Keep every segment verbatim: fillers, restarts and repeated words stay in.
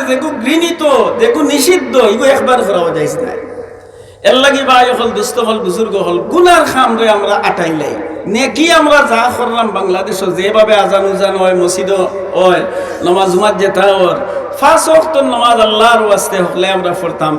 যেগু ঘৃণিত, যেগু নিষিদ্ধ, ইগু একবার করাও যাইজ না। এর লাগি ভাই অকল, দোস্ত অকল, বুজুর্গ অকল, গুনার কামরে আমরা আটাইলাই। নেকি আমরা যা করলাম বাংলাদেশো, যেভাবে আজান উজান অয়, মসজিদো অয়, নমাজ উমাজ যেতা অর, পাঁচ ওয়াক্ত নমাজ আল্লাহর ওয়াস্তে হকলে আমরা পড়তাম।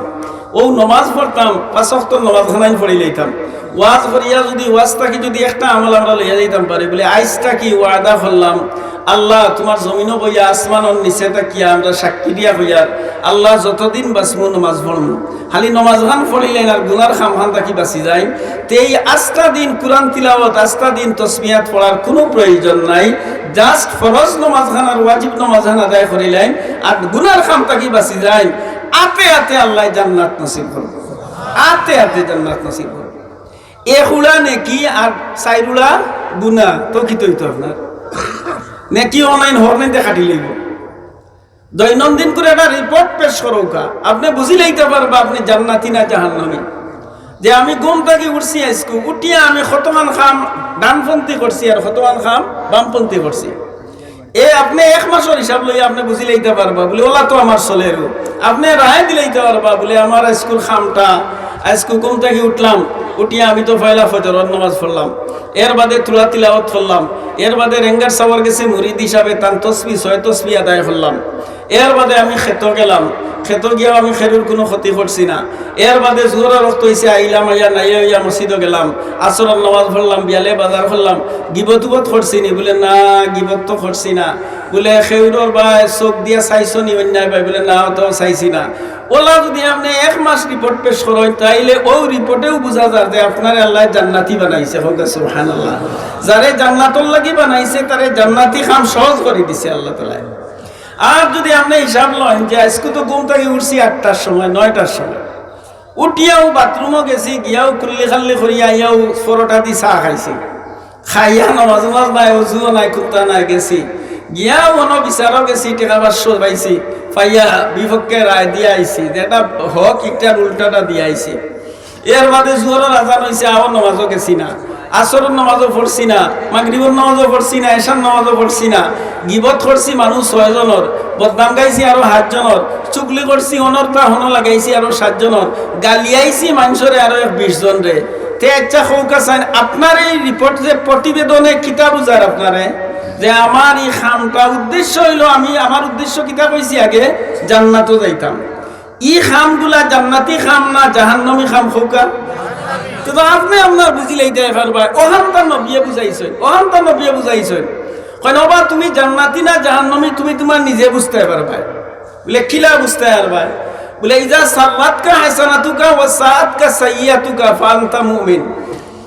অউ নমাজ পড়তাম, পাঁচ ওয়াক্ত নমাজ খানাইন পড়ি লইতাম। ওয়াজ করিয়া যুদি, ওয়াজ থাকি যুদি একটা আমল আমরা লইয়া যাইতাম পারি, বুলে, আইজ থাকি ওয়াদা করলাম, আল্লাহ, তুমার জমিনো বইয়া আসমানর নিচে থাকিয়া আমরা সাক্ষী দিয়া কইয়ার, আল্লাহ, যতদিন বাঁচমু নমাজ পড়মু। খালি নমাজ খান পড়িলাইন আর গুনার কাম খান থাকি বাঁচি যাইন। তে এই আস্তা দিন কুরআন তিলাওয়াত, আস্তা দিন তসবিহাত পড়ার কুনু প্রয়োজন নাই। Just ফরজ নমাজ খান আর ওয়াজিব নমাজ খান আদায় করিলাইন আর গুনার কাম থাকি বাঁচি যাইন। আতে আতে আল্লায় জান্নাত নসিব করবো, আতে আতে জান্নাত নসিব করবো। এক উড়া নেকি আর চাইর উড়া গুনা, তো কিতা অইতো আপনার? নেকি অনাইন হর নাইতে কাটি লইবো। দৈনন্দিন করি একটা report পেশ করউক্কা, আপনে বুজি লইতা পারবা আপনে জান্নাতি না জাহান্নামি। যে আমি ঘুম থাকি উঠছি আইজকু, উঠিয়া আমি কতখান কাম ডানপন্থী করছি আর কতখান কাম বামপন্থী করছি। এ আপনে এক মাসর হিসাব লইয়া আপনে বুজি লইতা পারবা, বুলে, ওলা তো আমার চলের। আপনে রায় দিলাইতা পারবা, বুলে, আমার আইজকুর কামটা, আইজকু ঘুম থাকি উঠলাম, উঠিয়া আমি তো পয়লা ফজরর নামাজ পড়লাম, এর বাদে থুড়া তিলাওয়াত করলাম, এর বাদে রেঙ্গার সাবর গেছে মুরিদ হিসাবে তান তসবি, ছয় তসবি আদায় করলাম। এর বাদে আমি খেতো গেলাম, খেতো গিয়াও আমি খেরুর কুনু ক্ষতি করছি না। এর বাদে জোহরর ওয়াক্ত অইছে, আইলাম, আইয়া নাইয়া অইয়া মসজিদো গেলাম, আসরর নামাজ পড়লাম, বিয়ালে বাজার করলাম, গিবত উবত করছি নি? বুলে, না, গিবত তো করছি না। বুলে, খেউরর বায় চোখ দিয়া চাইছো নি অন্যায় বায়? বুলে, না, অতাও চাইছি না। ওলা যুদি আপনে এক মাস report পেশ করইন, তাইলে অউ report-এও বুজা যার যে আপনারে আল্লায় জান্নাতি বানাইছে। কউক্কা সুবহানাল্লাহ। যারে জান্নাতর লাগি বানাইছে, তারে জান্নাতি কাম সহজ করি দিছে আল্লাহ তাআলায়। আর যুদি আপনে হিসাব লইন যে আইজকু তো ঘুম থাকি উঠছি আটটার সময়, নয়টার সময়, উঠিয়াও বাথরুমো গেছি, গিয়াও কুল্লি খাল্লি করিয়া আইয়াও পরোটা দি চা খাইছি, খাইয়া নমাজ উমাজ নাই, অজুও নাই, কুত্তা নাই, গেছি, গিয়াও অনো বিচারো গেছি, টেকা পাঁচশো পাইছি, পাইয়া বিপক্ষে রায় দিয়া আইছি, যেটা হক ইটার উল্টাটা দিয়া আইছি। এর বাদে জোহরর আজান অইছে, আও নমাজো গেছি না, আসরর নমাজো পড়ছি না, মাগরিবর নমাজো পড়ছি না, এশার নমাজো পড়ছি না, গিবত করছি মানুষ ছয়জনর, বদনাম গাইছি আরো সাতজনর, চুগলি করছি অনর তা হনো লাগাইছি আরো সাতজনর, গালিয়াইছি মানষরে আরো এক বিশ জনরে। তে আইচ্ছা কউক্কা চাইন, আপনার এই report যে প্রতিবেদনে কিতা বুজার আপনারে, যে আমার ই কামটা উদ্দেশ্য অইলো, আমি আমার উদ্দেশ্য কিতা কইছি আগে, জান্নাতো যাইতাম। ই কামগুলা জান্নাতি কাম না জাহান্নামি কাম কউক্কা? তো, তো আপনে আপনার বুজি লইতায় পারবায়। অখানতা নবিয়ে বুজাইছইন, অখানতা নবিয়ে বুজাইছইন। কইন, ওবা তুমি জান্নাতি না জাহান্নামি, তুমি তুমার নিজে বুজতায় পারবায়। বুলে, কিলা বুজতায় পারবায়? বুলে, ইজা সাররাতকা হাসানাতুকা ওয়া সাআতকা সাইয়্যিআতুকা ফাআনতা মুমিন।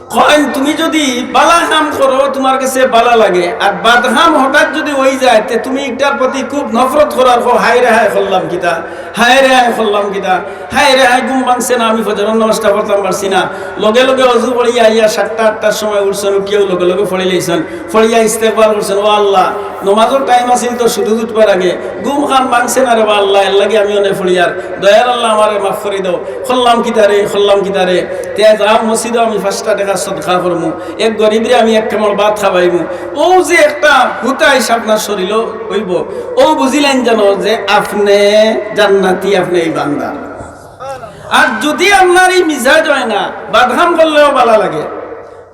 কইন, তুমি যুদি বালা কাম করো, তুমার গেছে বালা লাগে, আর বাদ কাম হঠাৎ যুদি অইযায়, তে তুমি ইটার প্রতি খুব নফরত করো, আর কও, হায় রে হায়, করলাম কিতা, হায় রে হায়, করলাম কিতা, হায় রে হায়, ঘুম ভাঙছে না, আমি ফজরর নামাজটা পড়তাম পারছি না। লগে লগে অজু পড়িয়া আইয়া সাতটা আটটার সময় উঠছইন, উঠিয়াও লগে লগে পড়িলাইছইন, পড়িয়া ইস্তেগফার করছইন, ও আল্লাহ, নমাজর time আছিল তো সুজুদ উঠবার আগে, ঘুম খান ভাঙছে না রেবা আল্লাহ, এরলাগি আমি অনে পড়িয়ার, দয়ার আল্লাহ আমারে মাফ করি দেও। করলাম কিতারে, করলাম কিতারে? তে যাও মসজিদো আমি পাঁচটা টেকা সদকা করমু, এক গরিবরে আমি এক কামড় ভাত খাবাইমু। অউ যে একটা হুতাইশ আপনার শরীলো অইবো, অউ বুজিলাইন যেন যে আপনে জান্নাতি, আপনে ইমানদার। আর যুদি আপনার ই মিজাজ অয় না, বাদ কাম করলেও বালা লাগে,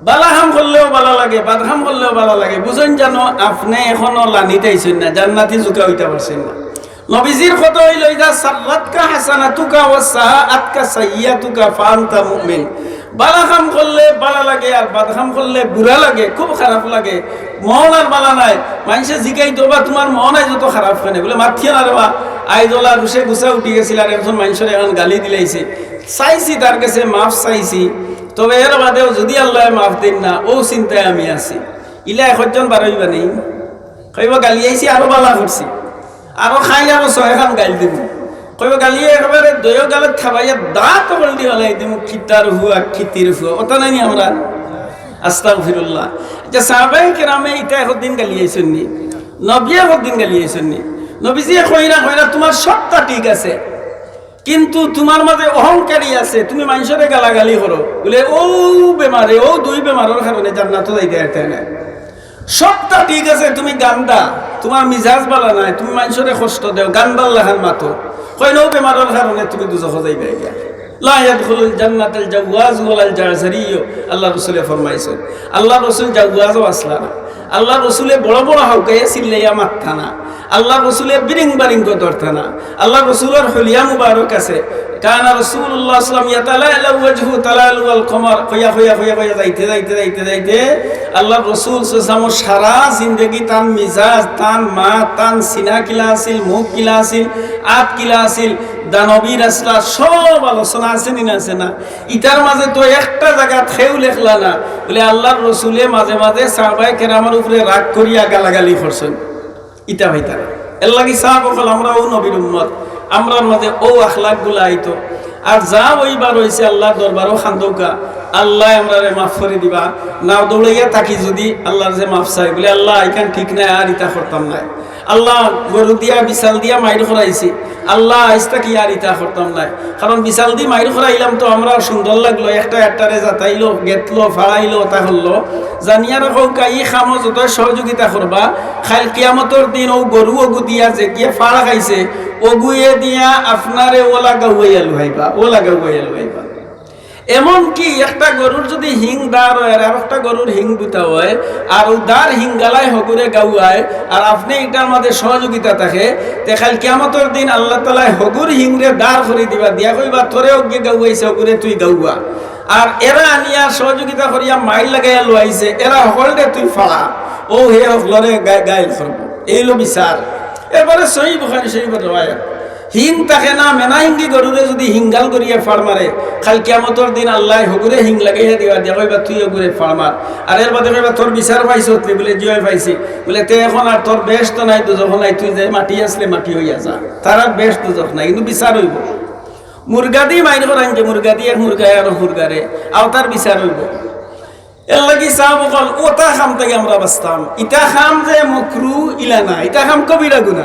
বালা কাম করলেও বালা লাগে, বাদ কাম করলেও বালা লাগে, বুজইন যেন আপনে এখনো লাইনত আইছইন না, জান্নাতি জুকা অইতা পারছইন না। নবীজির কথা অইলো, "ইজা সাররাতকা হাসানাতুকা ওয়া সাআতকা সাইয়্যিআতুকা ফাআনতা মুমিন।" বালা কাম করলে বালা লাগে, আর বাদ কাম করলে বুরা লাগে, খুব খারাপ লাগে। মন আর বালা নাই। মানষে জিগাইতো, "বা তুমার মন আইজ অতো খারাপ কেনে?" বুলে, "মাতিয়া না রেবা, আইজ অলা রুশে গুসা উঠি গেছিল, আর একজন মানষরে এখান গালি দিলাইছে। চাইছি, তার গেছে মাফ চাইছি, তবে এর বাদেও যুদি আল্লায় মাফ দেইন না, অউ চিন্তায় আমি আছি।" ইলা একজন বারইবা নি? কইবো, "গালিয়াইছি, আরো বালা করছি, আরো খাইলে আরো ছয়খান গাইল দিমু।" কইবো, "গালিয়ে একেবারে দুইও গালত থাবাইয়া দাঁত হকলদি ফালাই দিমু, কিতার ফুয়া, কিতির ফুয়া।" অতা নায় নি আমরার? আস্তাগফিরুল্লাহ। আইচ্ছা, সাহাবায়ে কেরামে ইতা একদিন গালিয়াইছইন নি? নবীয়ে একদিন গালিয়াইছইন নি? নবীজিয়ে কইরা, কইরা, "তুমার সবটা ঠিক আছে, কিন্তু তুমার মাঝে অহংকারী আছে, তুমি মানষরে গালাগালি করো।" বুলে, "অউ বেমারে, অউ দুই বেমারর কারণে জান্নাতো যাইতায় পারতায় নায়।" সবটা ঠিক আছে, তুমি গান্দা, তুমার মিজাজ ভালা নায়, তুমি মানষরে কষ্ট দেও, গান্দার লাখান মাতো, কইন অউ বেমারর কারণে তুমি দুজখো যাইবায় গিয়া। লা ইয়াদখুলুল জান্নাতাল জাওয়াজু ওয়ালাল জারজারিয়্যু, আল্লার রসুলে ফরমাইছইন। আল্লার রসুল জাওয়াজও আছলা না। আল্লার রসুলে বড় বড় হাউকাইয়া চিল্লাইয়া মাততা না। আল্লার রসুলে বিরিং বারিং করি ধরতা না। আল্লার রসুলর হুলিয়া মুবারক আছে, কানা রাসূলুল্লাহ সাল্লাল্লাহু আলাইহি ওয়াসাল্লাম ইয়াতালাআলা ওয়াজহু তালাআলুল কমার, কইয়া, কইয়া, কইয়া, কইয়া যাইতে, যাইতে, যাইতে, যাইতে আল্লার রসুল সাল্লাল্লাহু আলাইহি ওয়াসাল্লামর সারা জিন্দেগি তান মিজাজ, তান মাত, তান সিনা কিলা আছিল, মুখ কিলা আছিল, আত কিলা আছিল, দানবীর আসলা সব আলোচনা আছে নি না, আছে না? ইতার মাঝে তো একটা জাগাত কেউ লেখলা না, বুলে আল্লার রসুলে মাঝে মাঝে সাহাবায়ে কেরামর উপরে রাগ করিয়া গালাগালি করছইন। ইতা অইতা না। এরলাগি সাহাব অকল, আমরাও নবীর উম্মত, আমরার মাঝে অউ আখলাকগুলা আইতো। আর যা অইবার অইছে আল্লার দরবারো কান্দউক্কা, আল্লায় আমরারে মাফ করি দিবা। নাও দৌড়াইয়া থাকি যুদি আল্লার যে মাফ চাই, বুলে, "আল্লা, ইখান ঠিক নায়, আর ইতা করতাম নায়। আল্লা, গরু দিয়া, বিছাল দিয়া মাইর করাইছি, আল্লা, আইজ থাকি আর ইতা করতাম নায়।" কারণ বিছালদি মাইর করাইলাম তো আমরার সুন্দর লাগলো, একটা একটারে জাতাইলো, গেতলো, ফাড়াইলো, অতা করলো। জানিয়া রাখউক্কা, ই কামো যতয় সহযোগিতা করবা, কাইল কিয়ামতর দিন অউ গরু অগু দিয়া যেগিয়ে ফাড় খাইছে, অগুয়ে দিয়া আপনারে অলা গাউয়াইয়া লুয়াইবা, অলা গাউয়াইয়া লুয়াইবা। এমনকি একটা গরুর যুদি হিং দার অয় আর আরোকটা গরুর হিং বুতা অয়, আর অউ দার হিং গালায় হগুরে গাউয়ায়, আর আপনে ইটার মাঝে সহযোগিতা থাকে, তে কাইল কিয়ামতর দিন আল্লা তাআলায় হগুর হিংরে দার করি দিবা, দিয়া কইবা, "তোরে অগিয়ে গাউয়াইছে, হগুরে তুই গাউয়া।" আর এরা আনিয়া সহযোগিতা করিয়া মাইর লাগাইয়া লুয়াইছে, এরা হকলরে তুই ফাড়া, অউ হে হকলরে গা-, গাইল করবো। এই অইলো বিচার। এরপরে সহিহ বুখারী শরীফর রেওয়ায়াত। হিং থাকে না, মেনা হিঙ্গি গরুরে যুদি হিংগাল করিয়া ফাড় মারে, কাইল কিয়ামতর দিন আল্লায় হগুরে হিং লাগাইয়া দিবা, দিয়া কইবা, "তুই হগুরে ফাড় মার।" আর এরবাদে কইবা, "তোর বিচার পাইছত নি?" বুলে, "জি অয় পাইছি।" বুলে, "তে অখন আর তোর বেহেস্ত নাই, দুজখ নাই, তুই যে মাটি আছলে মাটি অইয়া যা।" তার আর বেহেস্ত দুজখ নাই, কিন্তু বিচার অইবো। মুরগাদি মাইর করাইন যে, মুরগাদি এক মুরগায় আরো মুরগারে, অতার বিচার অইবো। এরলাগি সাহাব অকল, অতা কাম থাকি আমরা বাচতাম। ইতা কাম যে মকরু, ইলা না, ইতা কাম কবিরা গুনা।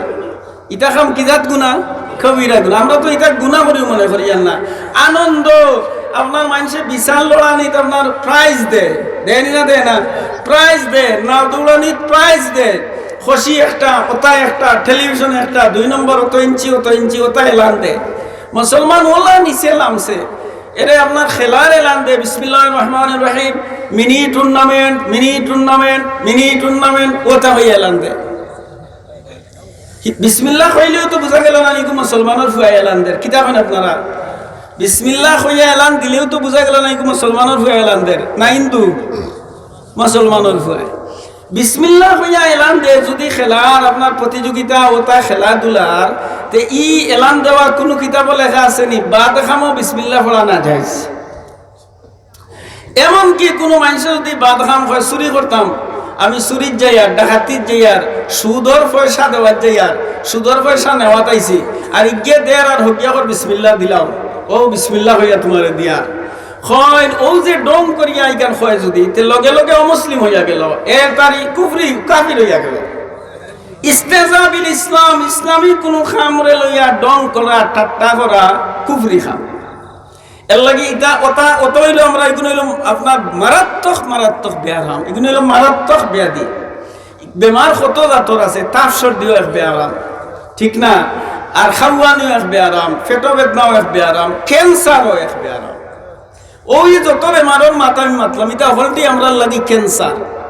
ইতা কাম কি জাত গুনা? কবিরা গুনা। আমরা তো ইতা গুনা করিউ মনে করিয়ার না। আনন্দ, আপনার মানষে বিছাল লড়ানিত আপনার prize দে, দেয় নি না, দেয় না? Prize দে, নাও দৌড়ানিত prize দে। খুশি একটা, অতা একটা, টেলিভিশন একটা, দুই নম্বর অত ইঞ্চি, অত ইঞ্চি, অতা এলান দে। মুসলমান অলা নিচে লামছে। এরে আপনার খেলার এলান দে, "বিসমিল্লাহির রহমানির রহিম, mini tournament, mini tournament, mini tournament", অতা অইয়া এলান দে। বিসমিল্লাহ কইলেউ তো বুঝা গেলো না, ইগু মুসলমানর ফুয়ায় এলান দের। কিতা কইন আপনারা? বিসমিল্লাহ কইয়া এলান দিলেউ তো বুঝা গেলো না, ইগু মুসলমানর ফুয়ায় এলান দের। না হিন্দু? মুসলমানর ফুয়ায়। বিসমিল্লাহ কইয়া এলান দে, যুদি খেলার আপনার প্রতিযোগিতা অতা খেলাধুলার, তে ই এলান দেওয়া কুনু কিতাবো লেখা আছে নি, বাদ কামো বিসমিল্লাহ পড়া নাজায়েজ। এমনকি কুনু মানষে যুদি বাদ কাম কয়, "চুরি করতাম, আমি চুরিত যাইয়ার, ডাকাতিত যাইয়ার, সুদর পয়সা দেওয়াত যাইয়ার, সুদর পয়সা নেওয়াত আইছি, আর ইগিয়ে দের আর হগিয়ে কর বিসমিল্লাহ দিলাও, অউ বিসমিল্লাহ কইয়া তুমারে দিয়ার।" কইন, অউ যে ঢং করিয়া ইখান কয় যুদি, তে লগে লগে অমুসলিম অইয়া গেলো, এর তারি কুফরি, কাফির অইয়া গেলো। ইস্তেহজা বিল ইসলাম, ইসলামী কুনু কামরে লইয়া ঢং করা, ঠাট্টা করা, কুফরি কাম। এরলাগি ইতা অতা, অতা অইলো আমরা, ইগুন অইলো আপনার মারাত্মক, মারাত্মক বেয়ারাম, ইগুন অইলো মারাত্মক বেয়াধি। বেমার কত জাতর আছে, তাপ সর্দিও এক বেয়ারাম, ঠিক না? আর খাওয়ানিও এক বেয়ারাম, পেটো বেদনাও এক বেয়ারাম, ক্যান্সারও এক বেয়ারাম। অউ যত বেমারর মাত আমি মাতলাম, ইতা হকলটি আমরার লাগি ক্যান্সার।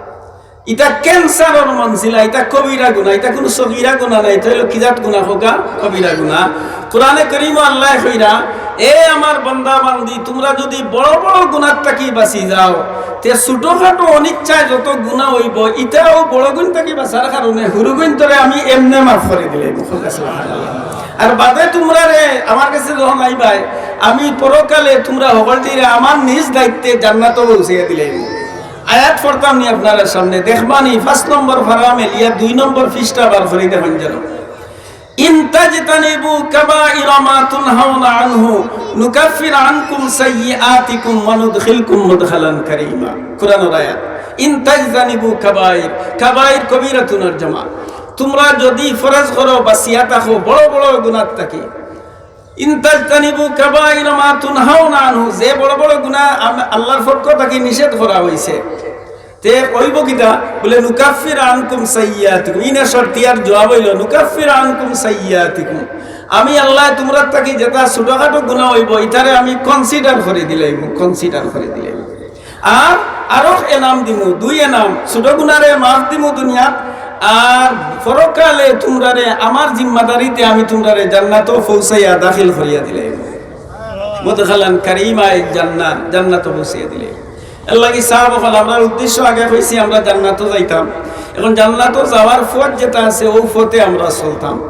ইতা ক্যান্সারর মঞ্জিলা, ইতা কবিরা গুনা, ইতা কুনু সগিরা গুনা নায়, ইতা অইলো কি জাত গুনা কউক্কা? কবিরা গুনা। কোরআনে করিমো আল্লায় কইরা, "এ আমার বান্দা বান্দি, তুমরা যুদি বড় বড় গুনার থাকি বাচি যাও, তে ছুটোখাটো অনিচ্ছায় যত গুনা অইবো, ইতাও বড়গুইন থাকি বাচার কারণে হুরুগুইনতরে আমি এমনে মাফ করি দিলে।" আর বাদে তুমরারে আমার গেছে যখন আইবায়, আমি পরকালে তুমরা হকলটিরে আমার নিজ দায়িত্বে জান্নাতো পৌঁছাইয়া দিলে। আয়াত পড়তাম নি আপনারার সামনে, দেখবা নি, পাঁচ নম্বর পারা মেলিয়া দুই নম্বর পৃষ্ঠা বার করি দেখইন যেন। "ইন তাজতানিবু কাবাইরা মা তুনহাউনা আনহু নুকাফফির আনকুম সাইয়্যিআতিকুম ওয়া নুদখিলকুম মুদখালান কারীমা।" কোরআনর আয়াত। "ইন তাজতানিবু কাবাইর", কাবাইর কবিরাতুনার জামা। তুমরা যুদি ফরেজ করো, বাচিয়া থাকো বড় বড় গুনার থাকি, ইন তাজতানিবু কাবাইরা মা তুনহাউনা আনহু, যে বড় বড় গুনা আম-, আল্লার পক্ষ থাকি নিষেধ করা অইছে, তে কইব কিতা? বলে, "নুকাফির আনকুম সাইয়্যাতিকুম।" ইনে শর্তিয়ার জবাব অইল, "নুকাফির আনকুম সাইয়্যাতিকুম।" আমি আল্লায় তুমরার থাকি যেতা ছোটখাটো গুনা অইব, ইতারে আমি consider করি দিলাইমু, consider করি দিলাইমু। আর আরো এনাম দিমু, দুই এনাম, ছোট গুনারে মাফ দিমু দুনিয়াত, আর পরকালে তুমরারে আমার জিম্মাদারিতে আমি তুমরারে জান্নাতো পৌঁছাইয়া দাখিল করিয়া দিলাইমু। মুদখালান কারীমা, এই জান্নাত, জান্নাতো পৌঁছাইয়া দিলাইমু। এর লাগি সাহাব অকল, আমরার উদ্দেশ্য আগে কইছি আমরা জান্নাতো যাইতাম। এখন জান্নাতো যাওয়ার পথ যেতা আছে, অউ পথে আমরা চলতাম।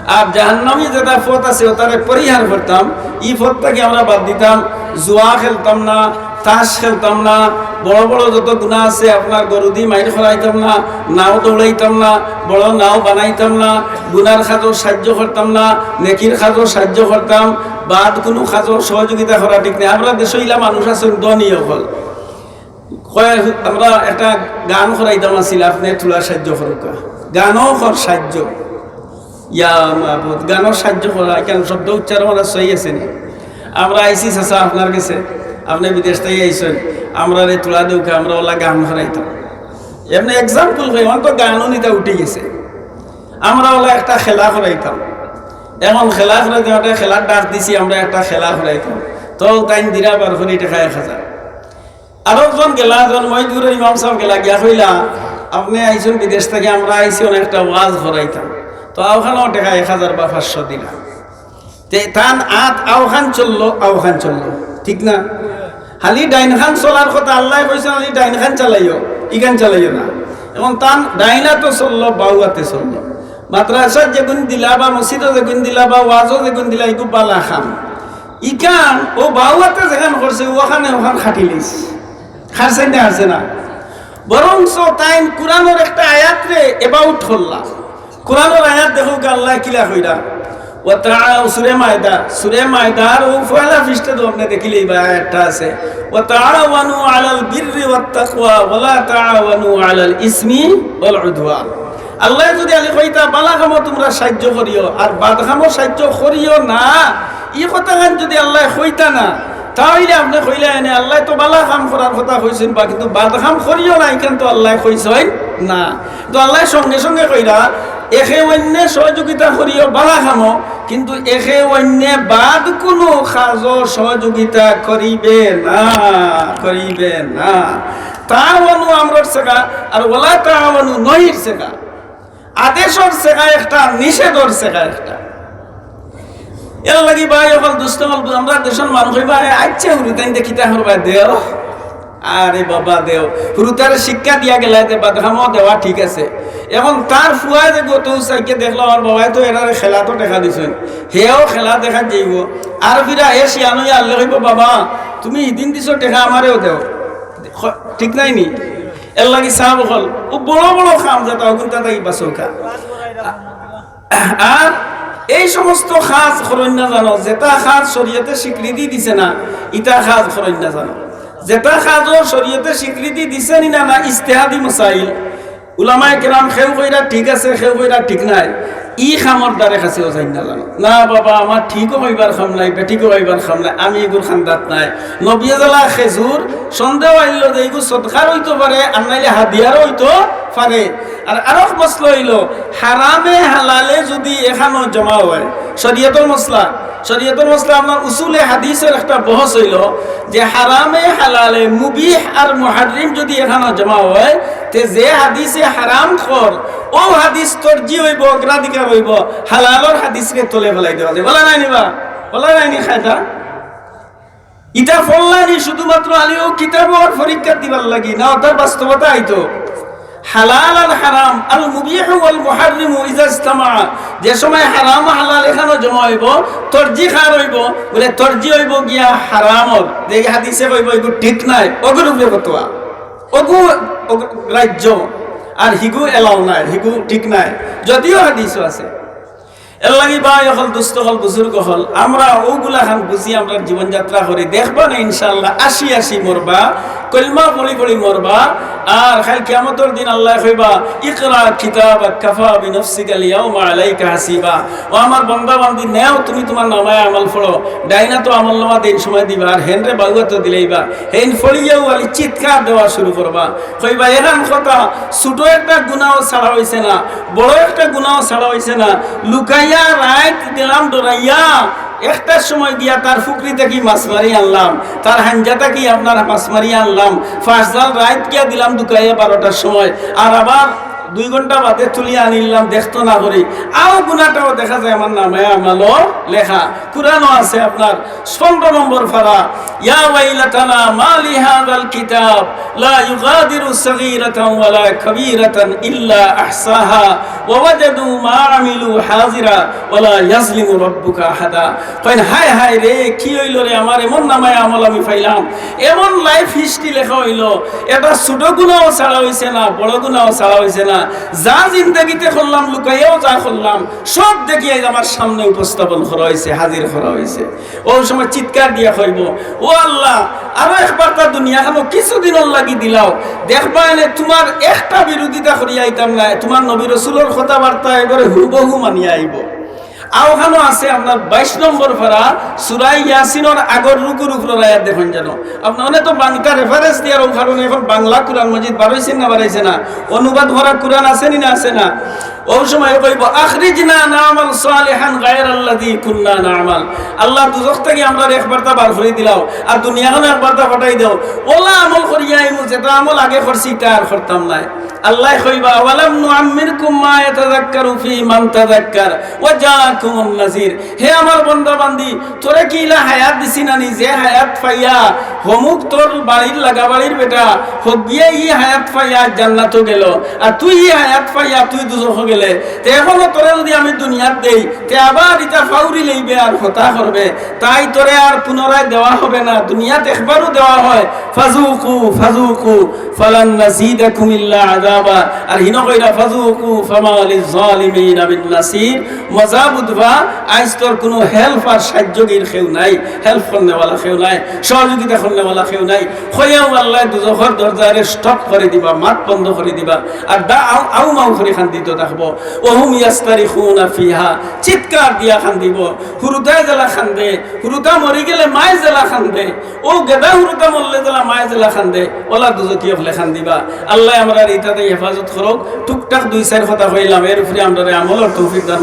আর জাহান্নামী যেতা পথ আছে, অতারে পরিহার করতাম। ই পথ থাকি আমরা বাদ দিতাম। জুয়া খেলতাম না, তাস খেলতাম না, বড় বড় যত গুনা আছে, আপনার গরুদি মাইর করাইতাম না, নাও দৌড়াইতাম না, বড় নাও বানাইতাম না, গুনার কাজো সাহায্য করতাম না, নেকির কাজো সাহায্য করতাম, বাদ কুনু কাজো সহযোগিতা করা ঠিক নায়। আমরার দেশো ইলা মানুষ আছইন ধনী অকল, কয়, "আমরা একটা গান করাইতাম আছিল, আপনে থুড়া সাহায্য করউক্কা।" গানও কর সাহায্য। ইয়া মাবুদ, গানর সাহায্য করা, কেন শব্দ উচ্চারণ করা সহি আছে নি? আমরা আইছি চাচা আপনার গেছে, আপনে বিদেশ থাকি আইছইন, আমরারে থুড়া দেউক্কা, আমরা অলা গান করাইতাম। এমনে example কই, অখন তো গানও নিতা উঠি গেছে। আমরা অলা একটা খেলা করাইতাম, এখন খেলা করাইতাম, একটা খেলার ডাক দিছি, আমরা একটা খেলা করাইতাম, তো তাইন দিরা বার করি টেকা এক হাজার। আরো একজন গেলা, একজন মহিদপুরর ইমাম সাব গেলা, গিয়া কইলা, "আপনে আইছইন বিদেশ থাকি, আমরা আইছি অনেকটা ওয়াজ করাইতাম, তো অখানও টেকা এক হাজার বা পাঁচশো দিলা।" তে তান আত অখান চললো, অখান চললো, ঠিক না? খালি ডাইন খান চলার কথা, আল্লায় কইছইন, "খালি ডাইন খান চালাইও, ইখান চালাইও না।" এখন তান ডাইন আতো চললো, বাউ আতে চললো, মাদ্রাসাত যেগুন দিলা বা মসজিদো যেগুন দিলা বা ওয়াজো যেগুন দিলা, ইগু বালা কাম। ইখান অউ বাউ আতে যেখান করছে, অখানে অখান খাটি লইছে। খাটছে না, খাটছে না। বরঞ্চ তাইন কুরআনর একটা আয়াতরে about করলা। কুরআনর আয়াত দেখউক্কা আল্লায় কিলা কইরা। ওয়া তাআ-, সূরা মায়েদা, সূরা মায়েদার অউ পয়লা পৃষ্ঠাত আপনে দেখিলাইবা আয়াতটা আছে, "ওয়া তাআওয়ানু আলাল বিররি ওয়াত তাকওয়া ওয়া লা তাআওয়ানু আলাল ইসমি ওয়াল উদওয়ান।" আল্লায় যুদি খালি কইতা, "বালা কামো তুমরা সাহায্য করিও, আর বাদ কামো সাহায্য করিও না", ই কথাখান যুদি আল্লায় কইতা না, তা অইলে আপনে কইলা এনে, আল্লায় তো বালা কাম করার কথা কইছইন বা, কিন্তু বাদ কাম করিও না, ইখান তো আল্লায় কইছইন না। তো আল্লায় সঙ্গে সঙ্গে কইরা, একে অইন্যে সহযোগিতা করিও বালা কামো, কিন্তু একে অইন্যে বাদ কুনু কাজো সহযোগিতা করিবে না, করিবে না। তাআওয়ানু আমরর সেগা, আর ওয়ালা তাআওয়ানু নহির সেগা। আদেশর সেগা একটা, নিষেধর সেগা একটা। এর লাগি ভাই অকল, দুস্ত অকল, আমরার দেশর মানুষ কইবা, "এ, আইচ্ছা, হুরুতাইন দে কিতা করবা, দেও।" আরে বাবা, দেও। হুরুতারে শিক্ষা দিয়া গেলায় যে বাদ কামো দেওয়া ঠিক আছে। এখন তার ফুয়ায় যে গত উসাইকে দেখলো, আমার বাবায় তো এরারে খেলাত টেকা দিছইন, হেও খেলা দেখাত যাইবো। আর ফিরা হে শিয়ান অইয়া আল্লায় কইবো, "বাবা, তুমি ইদিন দিছো টেকা, আমারেও দেও।" খ-, ঠিক নায় নি? এর লাগি সাব অকল, অউ বড় বড় কাম যেতা, অগুনতা থাকি বাচউক্কা। আর এই সমস্ত কাজ করইন না জানো, যেতা কাজ শরীয়তে স্বীকৃতি দিছে না, ইতা কাজ করইন না জানো। যেতা কাজো শরীয়তে স্বীকৃতি দিছে নি না, না ইজতেহাদি মাসাইল, উলামায়ে কেরাম কেউ কইরা ঠিক আছে, কেউ কইরা ঠিক নায়, ই কামর ধারে কাছেও যাইন না জানো। "না বাবা, আমার ঠিকও কইবার কাম নাই, বেঠিকও কইবার কাম নাই, আমি ইগুর কান্দাত নাই।" নবিয়ে জ্বালা খেজুর, সন্দেহ অইলো যে ইগু সদকার অইতো পারে, আর নাইলে হাদিয়ারও অইতো পারে। আর আরক মসলা অইলো, হারামে হালালে যুদি এখানো জমা অয়, শরীয়তর মসলা, শরীয়তর মসলা আপনার উসুলে হাদিসর একটা বহস অইলো যে হারামে হালালে, মুবিহ আর মুহাররিম যুদি এখানো জমা অয়, তে যে হাদিসে হারাম কর, অউ হাদিস তরজি অইবো, অগ্রাধিকার অইবো, হালালর হাদিসরে তলে ফালাই দেওয়া যায়। বলা নায় নি বা? বলা নায় নি কায়দা? ইতা পড়লা নি শুধুমাত্র খালি অউ কিতাবর পরীক্ষা দিবার লাগি, না অতার বাস্তবতা আইতো। হালাল আর হারাম, আল মুবিহু ওয়াল মুহাররিমু ইজা ইজতামা, যে সময় হারাম হালাল এখানো জমা অইবো, তরজি কার অইবো, বলে তরজি অইবো গিয়া হারামর, যে হাদিসে কইবো ইগু ঠিক নায়, অগুর উপরে ফতোয়া, অগু, অগু গ্রাহ্য, আর হিগু allow নায়, হিগু ঠিক নায়, যদিও হাদিসও আছে। এর লাগি ভাই অকল, দুস্ত অকল, বুজুর্গ অকল, আমরা অগুলাখান বুজি আমরার জীবনযাত্রা করি। দেখবা নে ইনশাআল্লাহ, আশি আশি মরবা, কলমা পড়ি পড়ি মরবা, আর কাইল কিয়ামতর দিন আল্লায় কইবা, "ইকরা কিতাবাক কাফা বিনাফসিকাল ইয়াউমা আলাইকা হাসিবা।" ও আমার বান্দা বান্দি, নেও তুমি তুমার নামায়ে আমল পড়ো। ডাইন আতো আমলনামা দেইন সময় দিবা, আর হেনরে বাউ আতো দিলাইবা। হেইন পড়িয়াউ আলি চিৎকার দেওয়া শুরু করবা। কইবা, "এখান কথা, ছুটো একটা গুনাও ছাড়া অইছে না, বড় একটা গুনাও ছাড়া অইছে না। লুকাইয়া রাইত দিলাম ডরাইয়া, একটার সময় গিয়া তার ফুকরি থাকি মাছ মারি আনলাম, তার হাইঞ্জা থাকি আপনার মাছ মারি আনলাম, ফাঁস জাল রাইত গিয়া দিলাম দুকাইয়া বারোটার সময়, আর আবার দুই ঘন্টা বাদে তুলিয়া আনিলাম দেখতো না করি, আউ গুনাটাও দেখা যায় আমার নামায়ে আমলো লেখা।" কুরআনো আছে আপনার পনরো নম্বর পারা, "ইয়া ওয়াইলাতানা মা লিহাযাল কিতাব লা ইউগাদিরু সাগীরাতান ওয়ালা কাবীরাতান ইল্লা আহসাহা ওয়া ওয়াজাদু মা আমিলু হাজিরা ওয়ালা ইয়াজলিমু রাব্বুকা আহাদা।" কইন, "হায় হায় রে, কি অইলো রে আমার, এমন নামায়ে আমল আমি পাইলাম, এমন life history লেখা অইলো, এটা ছুটো গুনাও ছাড়া অইছে না, বড় গুনাও ছাড়া অইছে না, যা জিন্দেগিতে করলাম, লুকাইয়াও যা করলাম, সব দেখি আইজ আমার সামনে উপস্থাপন করা অইছে, হাজির করা অইছে।" অউ সময় চিৎকার দিয়া কইবো, "ও আল্লাহ, আরো একবার তা দুনিয়াখানো কিছুদিনর লাগি দিলাও, দেখবায় নে তুমার একটা বিরোধিতা করিয়া আইতাম নায়, তুমার নবী রসুলর কথাবার্তা একেবারে হুবহু মানিয়া আইবো।" অউখানো আছে আপনার বাইশ নম্বর পারা, সূরা ইয়াসিনর আগর রুকুর উপরর আয়াত দেখইন যেন। আপনার অনে তো বাংলা reference দিয়ার, অউ কারণে এখন বাংলা কুরআন মজিদ বারইছে না, বারইছে না? অনুবাদ করা কুরআন আছে নি না, আছে না? অউ সময় কইবো, "আখরিজনা না'মাল সালিহান গায়রাল্লাযী কুননা না'মাল।" আল্লাহ, দুজখ থাকি আমরারে একবারতা বার করি দিলাও, আর দুনিয়াখানো একবারতা ফাটাই দেও। অলা আমল করিয়া আইমু, যেটা আমল আগে করছি, ইটা আর করতাম নায়। আল্লায় কইবা, "আওয়ালাম নুআম্মিরকুম মা ইয়াতাযাক্কারু ফীহি মান তাযাক্কার ওয়া জাআকুমুন নাযীর।" হে আমার বন্দা বান্দি, তোরে কি ইলা হায়াত দিছি না নি, যে হায়াত পাইয়া হমুক তোর বাড়ির লাগা বাড়ির বেটা হগিয়ে ই হায়াত পাইয়া জান্নাতো গেলো, আর তুই ই হায়াত পাইয়া তুই দুজখো গেলে, তে এখনো তোরে যুদি আমি দুনিয়াত দেই, তে আবার ইতা ফাউরি লইবে আর হতা করবে, তাই তোরে আর পুনরায় দেওয়া হবে না। দুনিয়াত একবারও দেওয়া হয়, "ফাযুকু, ফাযুকু, ফালান নাযীদাকুম ইল্লা আযাবা।" আর হিনো কইরা, "ফাযুকু ফামা লিজ-জালিমিনা মিন নাসীর।" মজা বুঝবা, আইজ তোর কুনু help আর সাহায্যকারী কেউ নাই, help করনেওয়ালা কেউ নাই, সহযোগিতা করনেওয়ালা কেউ নাই। কইয়াউ আল্লায় দুজখর দরজারে stop করি দিবা, মাত বন্ধ করি দিবা। আর দা আউ, আউ মাউ করি কান্দিতো থাকবো। "ওয়া হুম ইয়াস্তারিখুনা ফীহা", চিৎকার দিয়া কান্দিবো। হুরুতায় যেলা কান্দে, হুরুতা মরি গেলে মায় যেলা কান্দে, অউ গেদা হুরুতা মরলে যেলা মায় যেলা কান্দে, অলা দুজখি অকলে কান্দিবা। আল্লায় আমরারে ইতা থাকি হেফাজত করউক। টুকটাক দুই চাইর কথা কইলাম, এর উপরে আমরারে আমলর তৌফিক দান